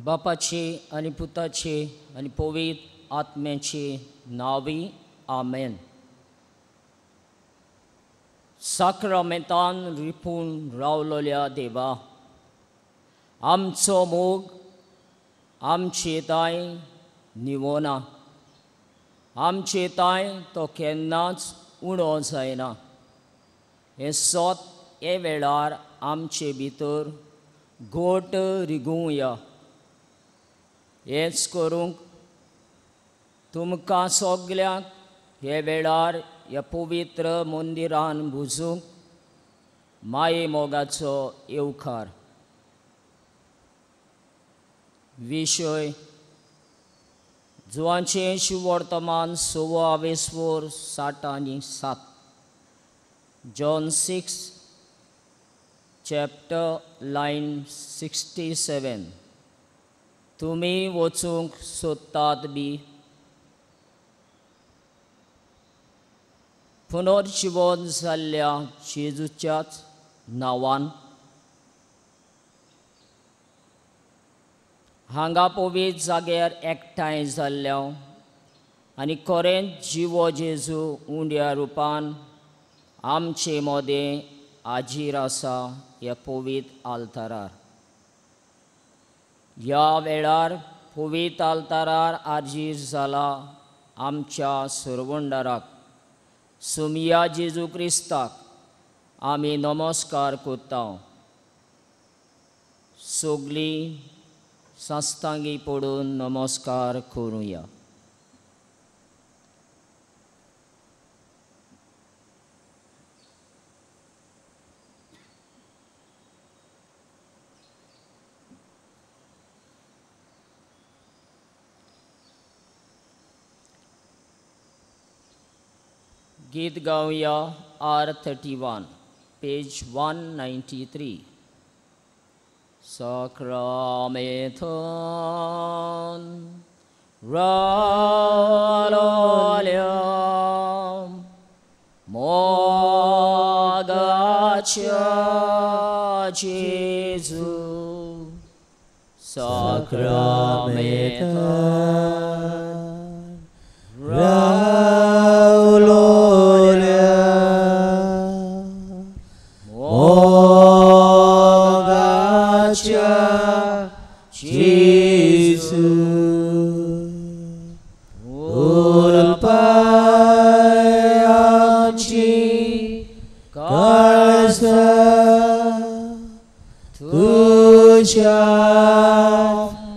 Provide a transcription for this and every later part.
बापाची आनी पुताची आनी पवित्र आत्म्याची नांवी आमेन. साक्रामेंतान रिपून रावलोल्या देवा, आमचो मोग आमचे ताय निवोना, आमचे ताय तो केन्नाच उणो जायना. हें सोत हे वेळार आमचे भितर गोट रिगुया. हेंच करूंक तुमकां सगल्यांक हे वेळार ह्या पवित्र मंदिरान बुजूंक माये मोगाचो येवकार. विशय जुवांचें शिवर्तमान 26:67, John 6 chapter line 67. तुमी वचूंक सोदतात बी पुनर्जिवन जाल्ल्या जेजूच्याच नांवान हांगा पवित्र जाग्यार एकठांय जाल्ल्या आनी खरेंच जिवो जेजू उंड्या रुपान आमचे मदें हाजीर आसा ह्या पवित्र आल्तारार. ह्या वेळार पवित्र आल्तारार हाजीर जाला आमच्या सुरवंडाराक सुमिया जेजू क्रिस्ताक आमी नमस्कार करता. सगळीं सास्तांगी पडून नमस्कार करुया. गीत गावया R31 page 193. साक्रामेंतान रावलोल्या मोगाच्या जेजू, साक्रामेंतान रावलोल्या मोगाच्या जेजू, उलपाय आमची काळजां तुज्या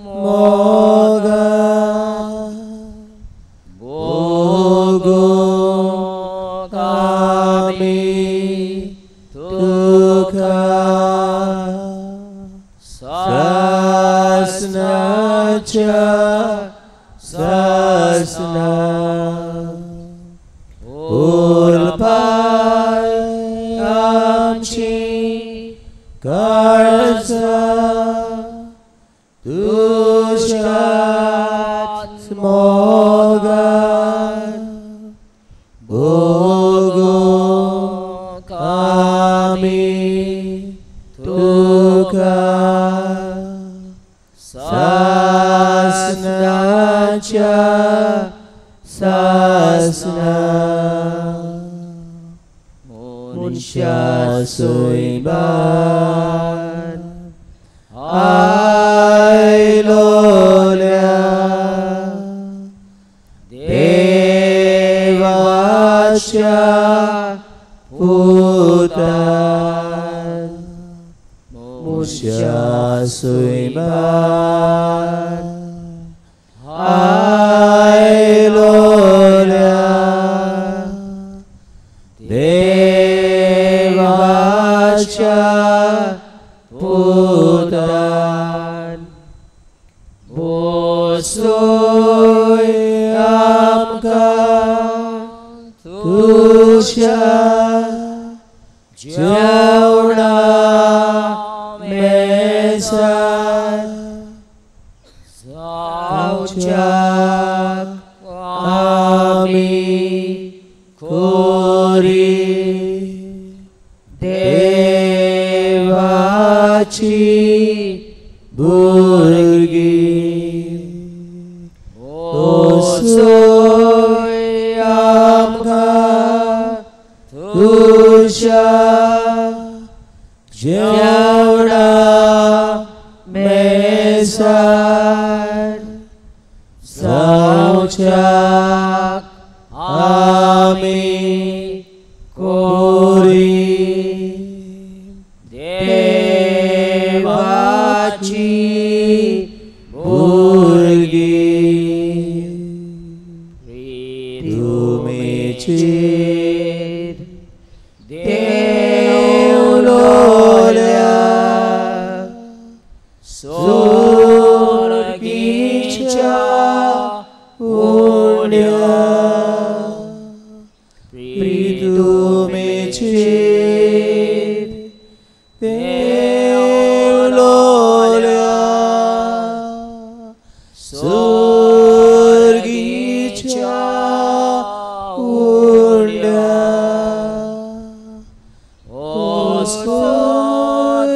मोगान भोगूंक आमी तुका सासनाच्या सासना. उलपाय आमची काळजां तुज्याच मोगान भोगूंक आमी तुका सासनाच्या सासना. मनशा सोयबान आयलोल्या देवाच्या पुतान, मनशा सोयबान आयलोल्या देवाच्या पुतान, बसय आमकां तुज्या जेवणा मेजार, जावच्याक आमी कोरी देवाची भुरगीं ओसोय आमकां तुज्या जेवणा मेजार जावच्याक आमी कोरी देवाची भुरगीं तुमीचेर देवलोल्या सोर्गीच्या उण्या प्रितुमेचेर देवलोल्या सोर्गीच्या उण्या ओस्कोत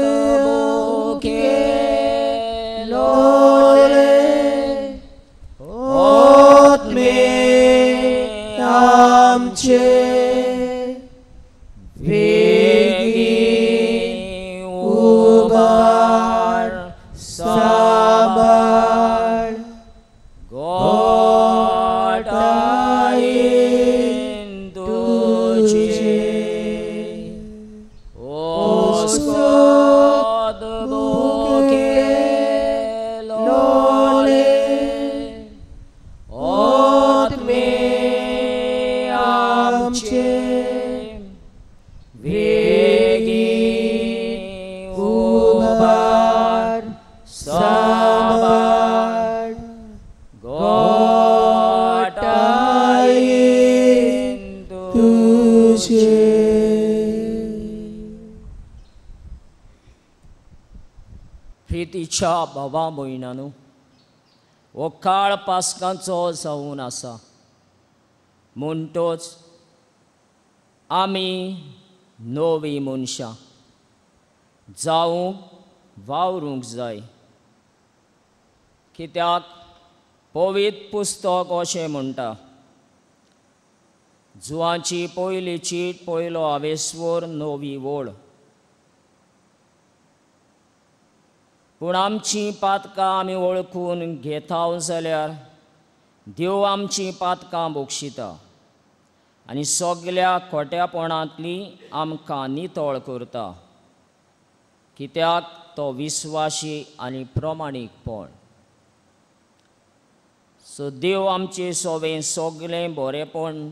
लोले आत्मे आमचे वेगीं उबार सांबाळ गोटायेन तुझे तुझे ओस्कोत लोले आत्मे आमचे वेगीं उबार सांबाळ गोटायेन तुझे. प्रितीच्या भावा भयणांनो, हो काळ पास्कांचो जावन आसा म्हणटोच आमी नवी मनशां जावंक वावरूंक जाय. कित्याक पवित्र पुस्तक अशें म्हणटा, जुवांची पयली चीट पयलो आवेस्वर नवी वळ. पूण आमचीं पातकां आमी वळखून घेता जाल्यार देव आमचीं पातकां बक्षिता आनी सगल्या खोट्यापणांतली आमकां नितळ करता. कित्याक तो विस्वाशी आनी प्रमाणीकपण. सो देव आमचे सोवें सगलें बरेंपण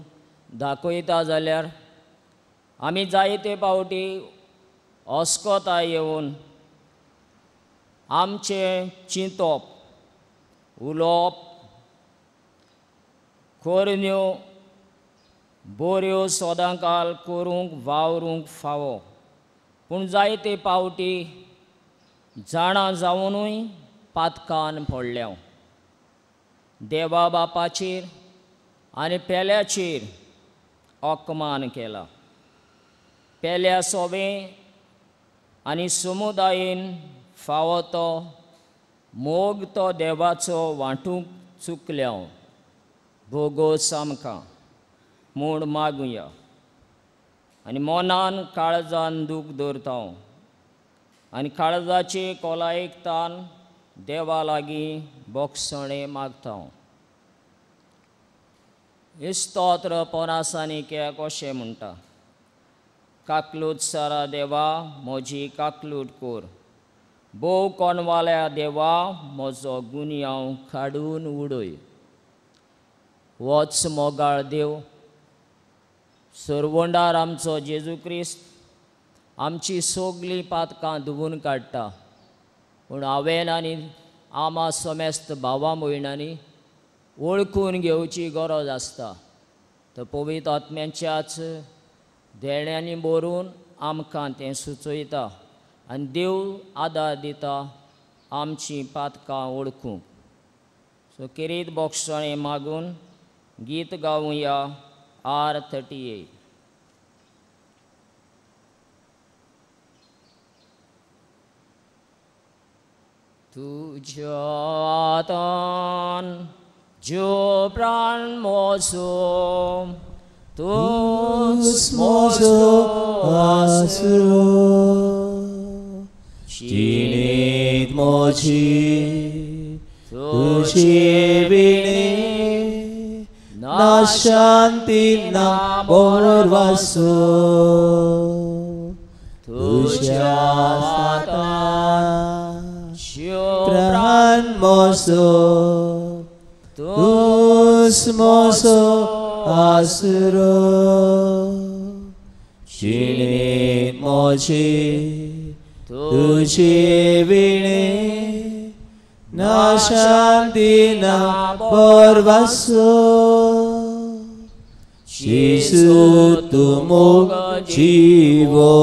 दाखयता जाल्यार आमी जायते पावटी अस्कताय येवन आमचें चिंतप, उलोवप, करण्यो बऱ्यो सदांकाल करूंक वावरूंक फावो. पूण जायते पावटी जाणा जावनूय पातकान पडल्या. देवा बापाचेर आनी पेल्याचेर अपमान केला. पेल्या सोवें आनी समुदायेन फावो तो मोग तो देवाचो वांटूंक चुकल्या. भोगोस आमकां म्हूण मागुया आनी मनान काळजान दूख दवरता आनी काळजाचे कोलायेक तान देवा लागीं बोगसणें मागता. स्तोत्र पोनासांनी केक अशें म्हणटा, काकलूट सारा देवा म्हजी काकलूट कोर, भोव कोणवाल्या देवा म्हजो गुन्यांव काडून उडय. वच मोगाळ देव सरवंडार आमचो जेजू क्रिस्त आमची सगलीं पातकां धुवून काडटा. पूण हांवें आनी आमा समेस्त भावा भयणांनी वळखून घेवची गरज आसता. तर पवित्र आत्म्याच्याच देण्यांनी बरोवन आमकां तें सुचयता आनी देव आदार दिता आमचीं पातकां वळखूंक. सो किरीत बोगसणें मागून गीत गावया R38. तुज्या हातान जीव प्राण मोसो तूंच म्हजो आसरो जिणेंत म्हजी तुजे विणे ना शांती ना भरवंसो तुज्या हातान प्राण म्हजो तूंच म्हजो आसरो जिणेंत म्हजी तुजे विणे ना शांती ना भरवंसो जेजू तूं मोग जिवो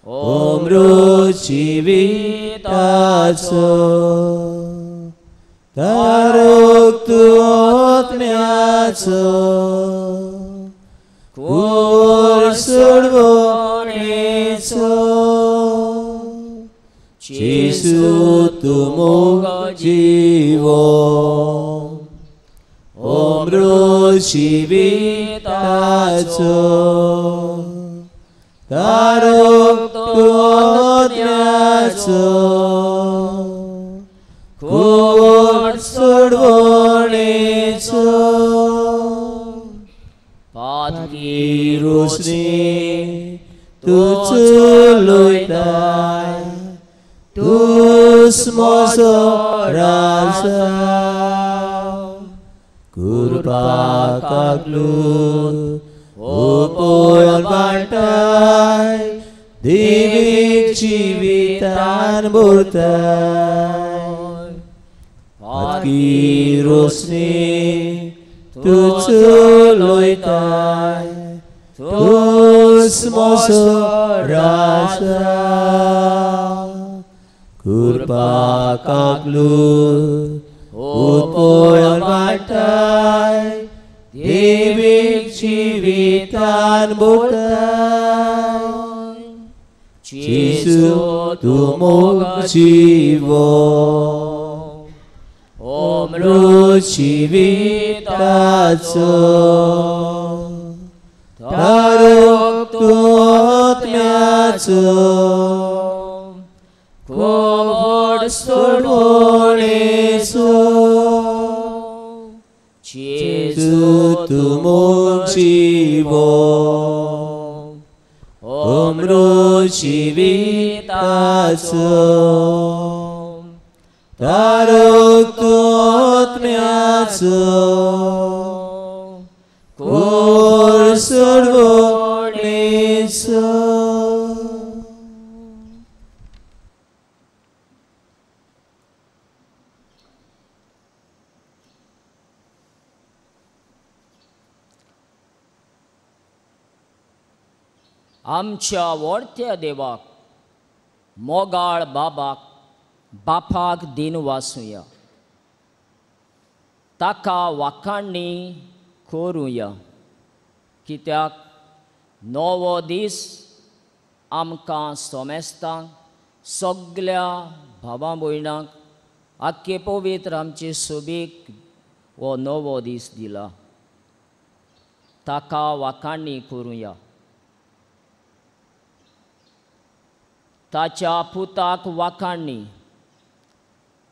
अमृत जिविताचो तारक तूं आत्म्याचो कूर सोडवणेचो जेजू तूं मोग जिवो अमृत जिविताचो तारक तूं आत्म्याचो कूर सोडवणेचो पातकी रोसणी तूं चलयताय तूंच म्हजो राजा कृपा काकलूत ओपोवन वांटाय देवीक जिवितान भरताय पातकी रोसणी तूं चलयताय तूंच म्हजो राजा कृपा काकलूत ओपोवन वांटाय देवीक जिवितान भरताय जेजू तूं मोग जिवो अमृत जिविताचो तारक तूं आत्म्याचो कोड सोडवणेचो जेजू तूं मोग जिवो अमृत जिविताचो तारक तूं आत्म्याचो कूर सोडवणेचो. आमच्या व्हडत्या देवाक मोगाळ बाबाक बापाक दिन वासुया ताका वाखाणणी करुया कित्याक नवो दीस आमकां सोमेस्तांक सगल्या भावा भयणांक आख्खे पवित्र आमचे सोबीक हो नवो दीस दिला ताका वाखाणणी करुया. ताच्या पुताक वाखाणणी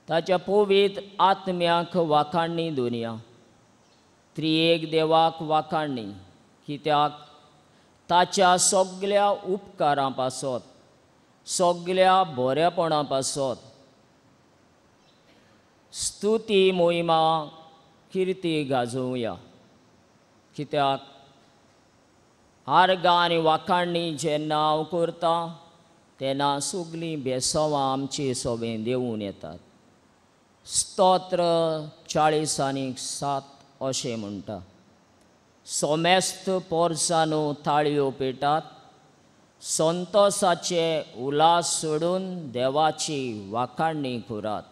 ताच्या पवित्र आत्म्याक वाखाणणी दवरया त्रिएक देवाक वाखाणणी कित्याक ताच्या सगल्या उपकारां पासत सगल्या बरेपणा पासत स्तुती मोहिमा किर्ती गाजोवया कित्याक आर्गां आनी वाखाणणी जेन्ना हांव करता तेन्ना सगलीं बेसवां आमचे सोबें देंवून येतात. स्तोत्र 40:7 अशें म्हणटा सोमेस्त पोरसानू ताळयो पेटात संतोसाचे उल्हास सोडून देवाची वाखाणणी करात.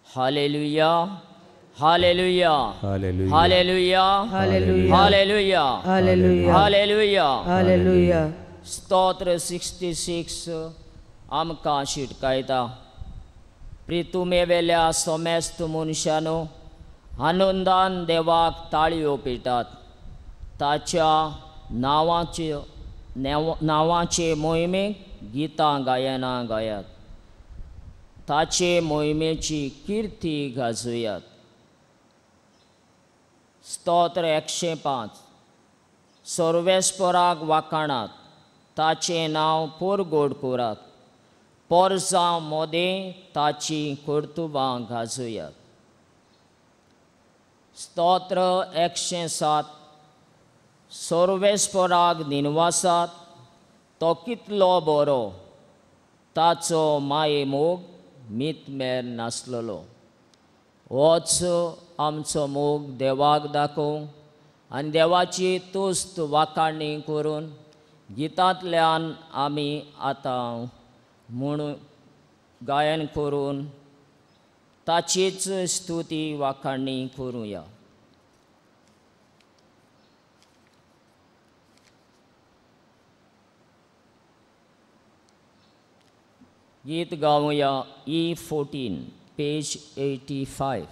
Hallelujah hallelujah hallelujah hallelujah hallelujah hallelujah. स्तोत्र 66 आमकां शिटकायता. प्रितुमेवेल्या सोमेस्त मनशानो आनंदान देवाक ताळयो पिटात. ताच्या नांवाचे मोहिमेक गितां गायनां गायात. ताचे मोहिमेची किर्ती गाजोयात. स्तोत्र 105. सर्वेस्पराक वाखाणात, ताचें नांव पोरगोड करात. पोरसां मोदें ताची कर्तुबां गाजोयात. स्तोत्र 107. सर्वेस्पराक दिनवासात, तो कितलो बरो, ताचो माये मोग मितमेर नासलेलो. होच आमचो मोग देवाक दाखोवंक आनी देवाची तुस्त वाखाणी करून गितांतल्यान आमी आतां म्हूण गायन करून ताचीच स्तुती वाखाणी करुया. गीत गावया E14 page 85.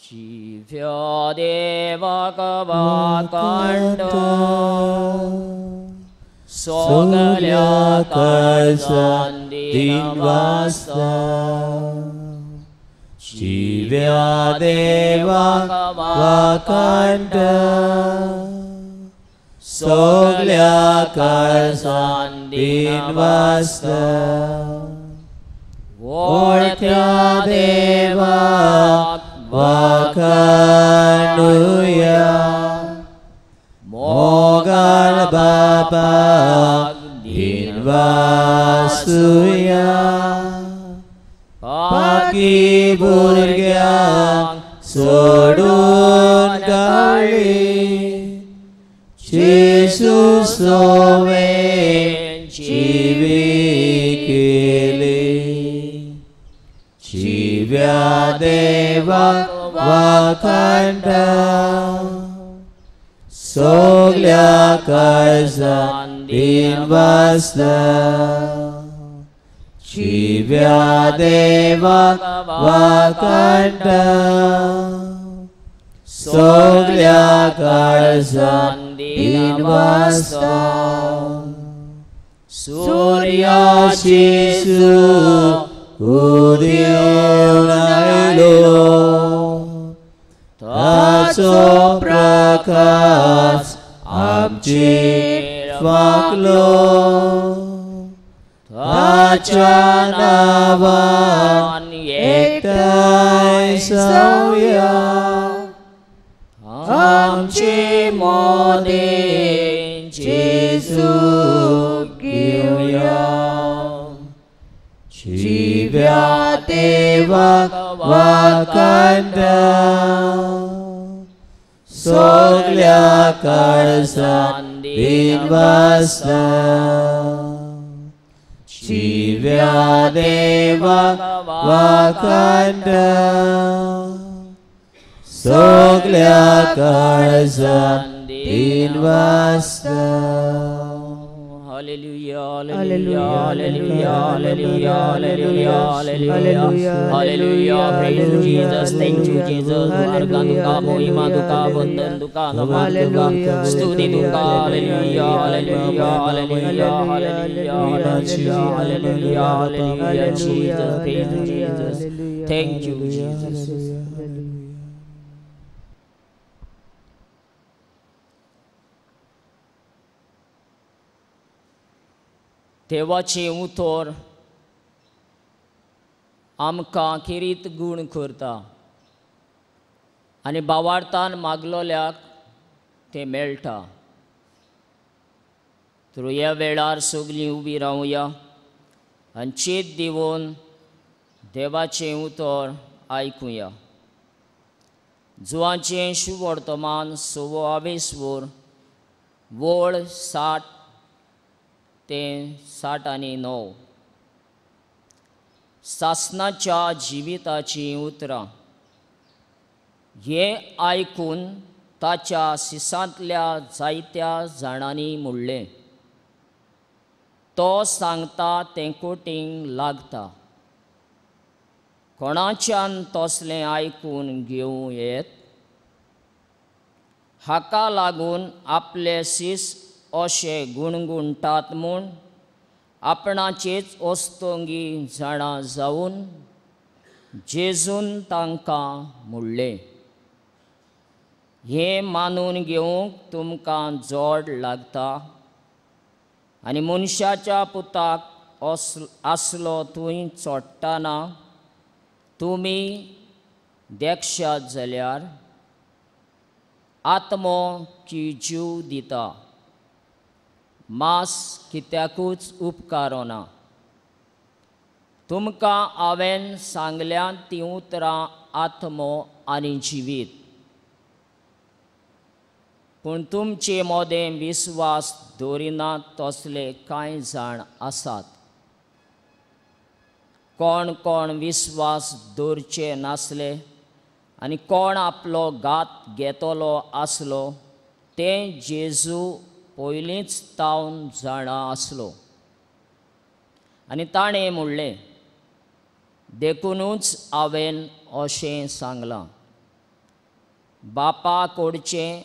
जिव्या देवाक वाखाणटा, सगल्या काळजान दिनवासता. जिव्या देवाक वाखाणटा, सगल्या काळजान दिनवासता. वळख्या देवाक वाखाणुया, मोगाळ बापाक दिनवासुया. पाकी भुरग्यांक सोडून गाळी, जेजू सोवें जिवी केली. जिव्या देवाक वाखाणटा, सगल्या काळजान दिनवासता. जिव्या देवाक वाखाणटा, सगल्या काळजान दिनवासता. सुर्या जेजू उदेवन आयलो, ताचो प्रकाश आमचेर फांकलो. ताच्या नांवान एकठांय जावया, आमचे मोदें जेजू घेवया. जिव्या देवाक वाखाणटा, सगल्या काळजान दिनवासता. जिव्या देवाक वाखाणटा, सगल्या काळजान दिनवासता. Hallelujah, hallelujah, hallelujah, hallelujah, hallelujah, hallelujah, hallelujah. Praise you, Jesus. Thank you, Jesus. मार्गा दुका, मोहिमा दुका, वंदन दुका, नमन दुका, स्तुति दुका. Hallelujah, hallelujah, hallelujah, hallelujah, hallelujah, hallelujah, hallelujah. Jesus, praise you, Jesus. Thank you, Jesus. देवाचें उतर आमकां खेरीत गूण करता आनी बावार्थान मागलोल्याक तें मेळटा. तर ह्या वेळार सगळीं उबी रावया आनी चेत दिवन देवाचें उतर आयकुया. जुवाचें शुवर्तमान 26 वळ 60 ते 69. सासनाच्या जिविताचीं उतरां. हें आयकून ताच्या सिसांतल्या जायत्या जाणांनी म्हणलें, तो सांगता तें कोटींग लागता. कोणाच्यान तसलें आयकून घेवं येत? हाका लागून आपले शीस अशे गुणगुणटात म्हूण आपणाचेच वस्तोंगी जाणा जावन जेजून तांकां म्हणलें, हें मानून घेवंक तुमकां जोड लागता आनी मनशाच्या पुताक आसलो थंय चोडटना तुमी देखशात जाल्यार आत्मो की जीव दिता, मांस कित्याकूच उपकारना. तुमकां हांवें सांगल्यात तीं उतरां आत्मो आनी जिवीत. पूण तुमचे मदें विस्वास दवरिनात तसले कांय जाण आसात. कोण कोण विस्वास दवरचे नासले आनी कोण आपलो घात घेतलो आसलो तें जेजू पयलींच तावन जाणा आसलो. आनी ताणें म्हणलें, देखुनूच हांवें अशें सांगलां, बापा कडचें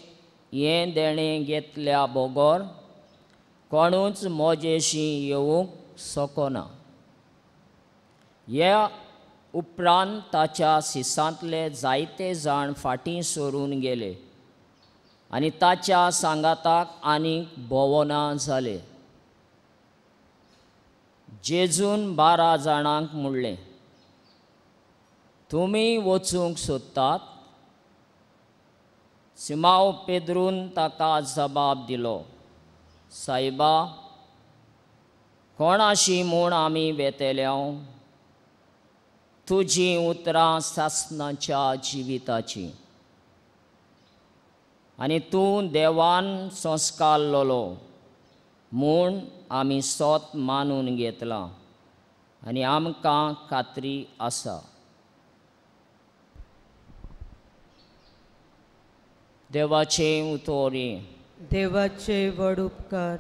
हें देणें घेतल्या बगर कोणूच म्हजेशी येवंक शकना. ह्या उपरांत ताच्या शिसांतले जायते जाण फाटीं सरून गेले आनी ताच्या सांगाताक आनीक भोवना जाले. जेजून 12 जाणांक म्हणलें, तुमी वचूंक सोदतात? सिमांव पेद्रून ताका जबाब दिलो, सायबा, कोणाशी म्हूण आमी वेतेल्यांव? तुजीं उतरां सासणाच्या जिविताचीं आनी तूं देवान संस्कारलोलो म्हूण आमी सोत मानून घेतलां आनी आमकां खात्री आसा. देवाचें उतोरी. देवाचे व्हड उपकार.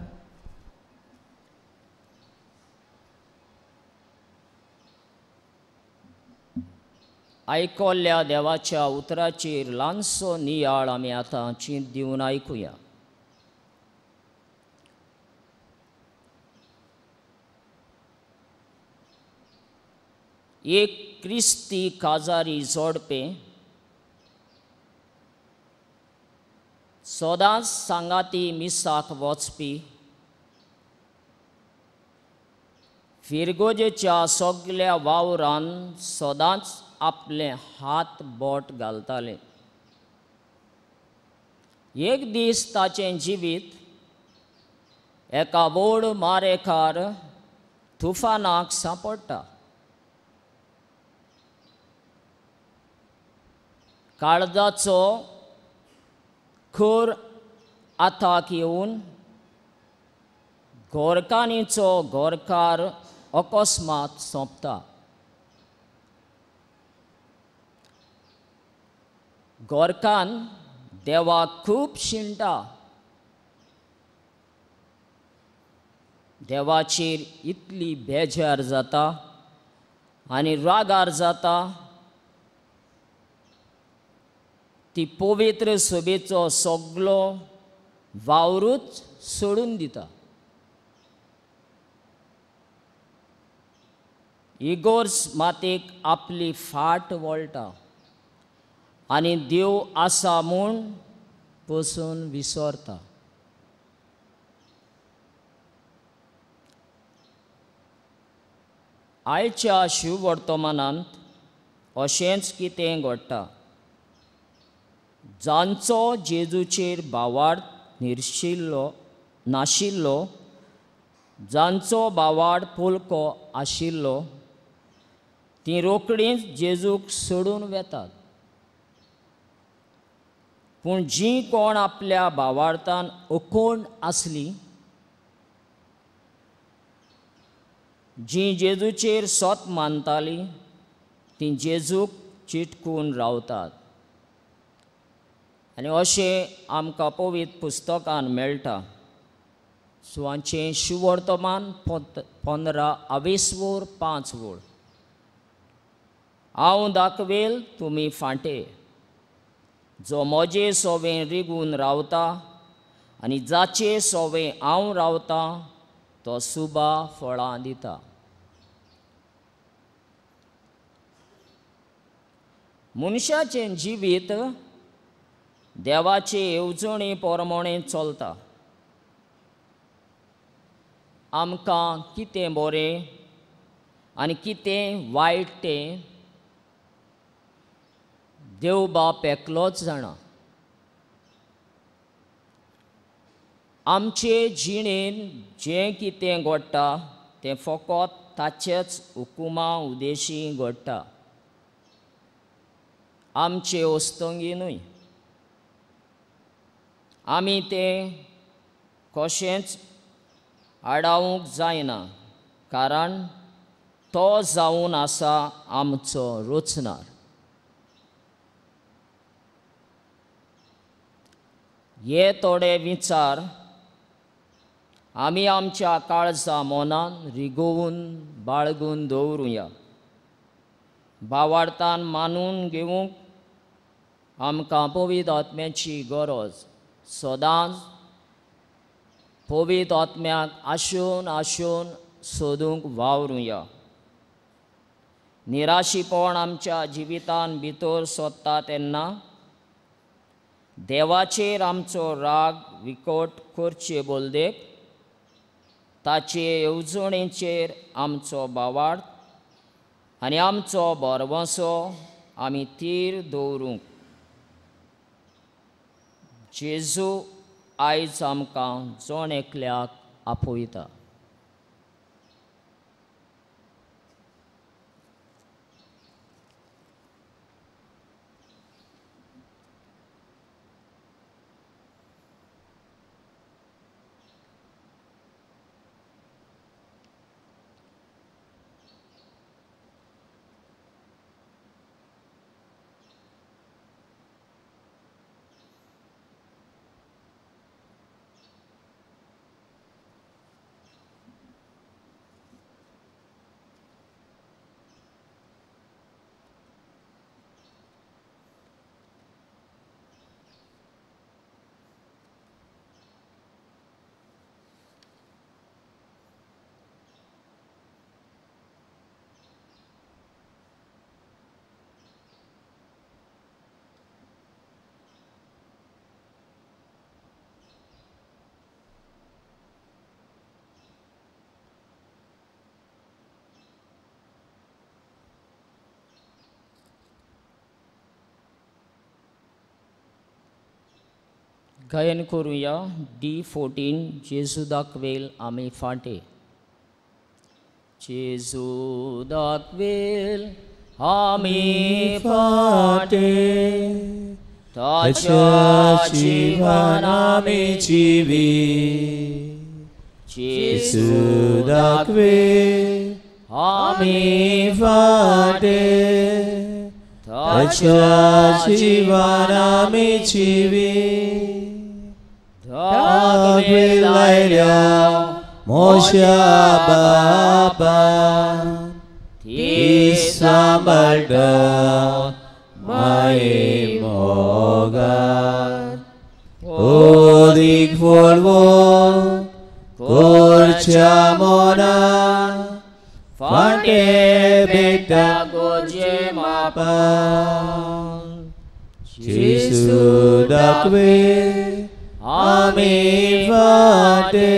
आयकल्ल्या देवाच्या उतराचेर ल्हानसो नियाळ आमी आतां चींत दिवन आयकुया. एक क्रिस्ती काजारी जोडपें सदांच सांगाती मिसाक वचपी, फिरगोजेच्या सगल्या वावरान सदांच आपले हात बोट घालताले. एक दीस ताचें जिवीत एका व्हड मारेकार तुफानाक सांपडटा. काळजाचो खर आताक येवन गोरकानीचो गोरकार अकस्मात सोंपता. गोरकान देवाक खूब शिणटा, देवाचेर इतली बेजार जाता आनी रागार जाता, ती पवित्र सभेचो सगलो वावरूच सोडून दिता. इगोर्स मातेक आपली फाट वळटा आनी देव आसा म्हूण पसून विसरता. आयच्या शिववर्तमानांत अशेंच कितें घडटा. जांचो जेजूचेर भावार्थ निर्शिल्लो नाशिल्लो, जांचो भावार्थ पोलको आशिल्लो, तीं रोखडींच जेजूक सोडून वेतात. पूण जीं कोण आपल्या भावार्थान अकोण आसलीं, जीं जेजूचेर सोत मानतालीं, तीं जेजूक चिटकून रावतात. आनी अशें आमकां पवित्र पुस्तकान मेळटा. सुवांचें शुवर्तमान 15 आवेसवोर 5 वोळ. हांव दाखवेल तुमी फांटे, जो म्हजे सोवें रिगून रावता आनी जाचे सोवें हांव रावता तो सुबा फळां दिता. मनशाचें जिवीत देवाचे येवजणे प्रमाणे चलता. आमकां कितें बरें आनी कितें वायट तें देव बाप एकलोच जाणा. आमचे जिणेन जें कितें घडटा तें फकत ताचेच हुकुमा उदेशी घडटा, आमचे वस्तंगी न्हय. आमी तें कशेंच आडावंक जायना, कारण तो जावन आसा आमचो रचणार. हे थोडे विचार आमी आमच्या काळजा मनान रिगोवन बाळगून दवरुया. भावार्थान मानून घेवंक आमकां पवित्र आत्म्याची गरज. सदांच पवित्र आत्म्याक आशोवन आशोवन सोदूंक वावरुया. निराशीपण आमच्या जिवितान भितर सोदता तेन्ना देवाचेर आमचो राग विकट करचे बोलदेक ताचे येवजणेचेर आमचो भावार्थ आनी आमचो भरवंसो आमी थीर दवरूंक जेजू आयज आमकां जण एकल्याक आपयता. गायन करुया D14 जेजू दाखवेल आमी फाटे. जेजू दाखवेल आमी फाटे, ताच्या जिवान आमी जिवी. जेजू दाखवेल आमी फाटे, ताच्या जिवान आमी जिवी. दाखवेल आयल्या मोशा बाबा, ती सांबाळटा माये मोगान. ओदीक फळवो करच्या मना, फाटे बेटा गोजे मापा. जेजू दाखवेल आमी फाटे,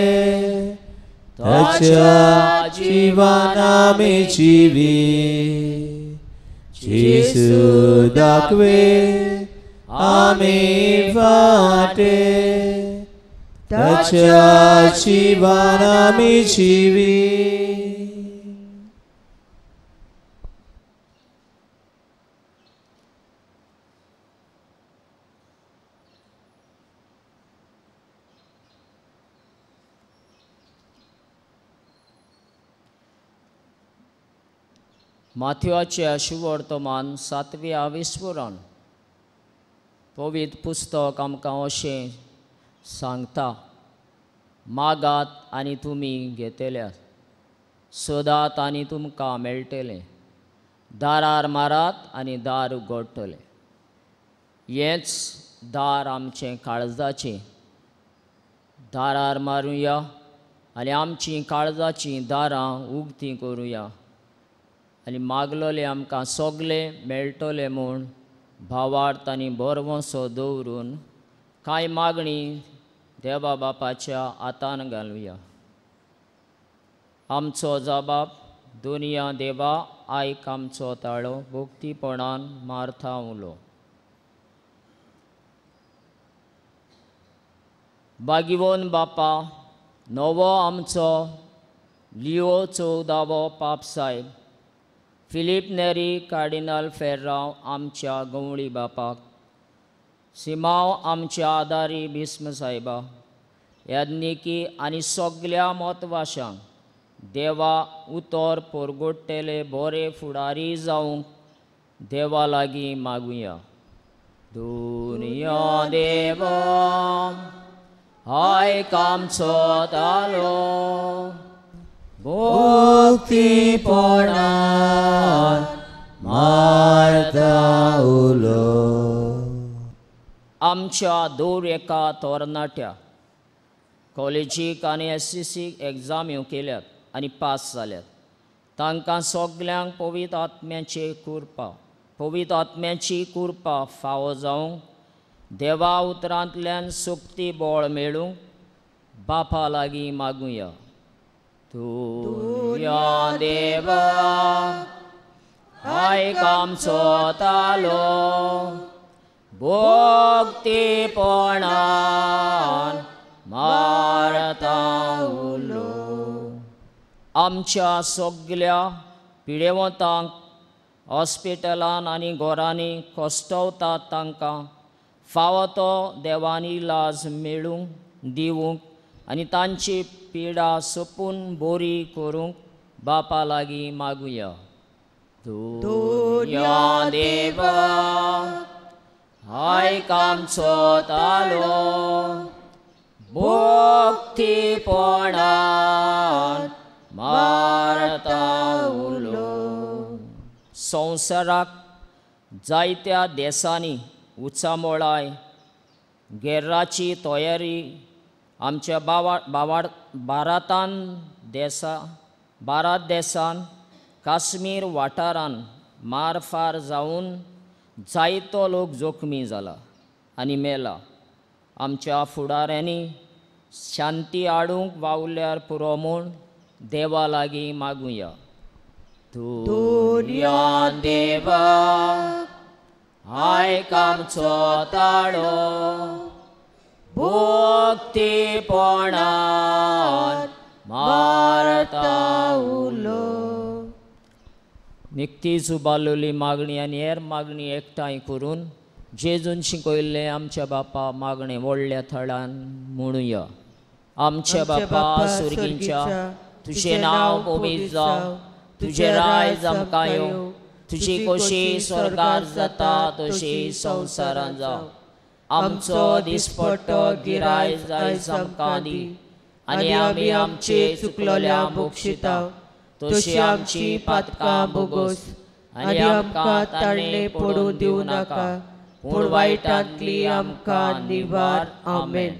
ताच्या जिवान आमी जिवी. जेजू दाखवेल आमी फाटे, ताच्या जिवान आमी जिवी. माथ्याचे शुवर्तमान 7व्या विस्वरण पवित्र पुस्तक आमकां अशें सांगता. मागात आनी तुमी घेतल्यात, सोदात आनी तुमकां मेळटलें, दारार मारात आनी दार उगडटलें. हेंच दार आमचें काळजाचें. दारार मारुया आनी आमचीं काळजाचीं दारां उगतीं करुया आनी मागलोलें आमकां सगलें मेळटलें म्हूण भावार्थ आनी भरवंसो दवरून कांय मागणी देवा बापाच्या हातान घालुया. आमचो जबाब दुनिया देवा आयक आमचो ताळो, भक्तीपणान मारता उलो. बागिवोन बापा नवो आमचो लिओ 14वो पापसाहेब फिलीप नेरी कार्डिनल फेर्रांव आमच्या गवळी बापाक, सिमांव आमच्या आदारी भीस्म साहेबा, याज्ञिकी आनी सगल्या म्हत्वाशांक देवा उतर पोरगोट्टेले बोरे फुडारी जावंक देवा लागीं मागुया. दुनिया देवा आयक आमचो तालो, भक्तीपणान मारता उलो. आमच्या दर एका तरणाट्या कॉलेजीक आनी SCC एग्जाम्यो केल्यात आनी पास जाल्यात तांकां सगल्यांक पवित्र आत्म्याची कृपा फावो जावंक देवा उतरांतल्यान सुक्ती बळ मेळूंक बापा लागीं मागुया. तुया देवा आयक आमचो तालो, भक्तीपणान मारता उलो. आमच्या सगल्या पिडेवंतांक हॉस्पिटलान आनी घरांनी कश्टवतात तांकां फावो तो देवानी इलाज मेळूंक दिवंक आनी तांची पिडा सोंपून बरी करूंक बापा लागीं मागुया. दुनिया देवा आयक आमचो तालो, भक्तीपणान मारता उलो. संवसाराक जायत्या देशांनी उचामोळाय गेर्राची तयारी आमच्या भारत देसान काश्मीर वाठारान मारफार जावन जायतो लोक जोखमी जाला आनी मेला. आमच्या फुडाऱ्यांनी शांती हाडूंक वावुरल्यार पुरो म्हूण देवा लागीं मागुया. दुनिया देवा आयक आमचो ताळो, भक्तीपणान मारता उलो. निकतीच उबारलेली मागणी आनी हेर मागणी एकठांय करून जेजून शिकयल्लें आमच्या बापा मागणें व्हडल्या थळान म्हणुया. आमच्या बापा सुर्गींच्या, तुजें नांव पवित्र जावं, तुजें रायज आमकां येवं, तुजी खोशी स्वर्गार जाता तशी संवसारांत जावं. आमचो दिसपट्टो गिरायज आयज आमकां दी आनी आमी आमचे चुकलोल्या बोगशिता तशी आमची पातकां बोगोस आनी आमकां ताणें पडूं दिवं नाका, पूण वायटांतली आमकां निवार. आमेन.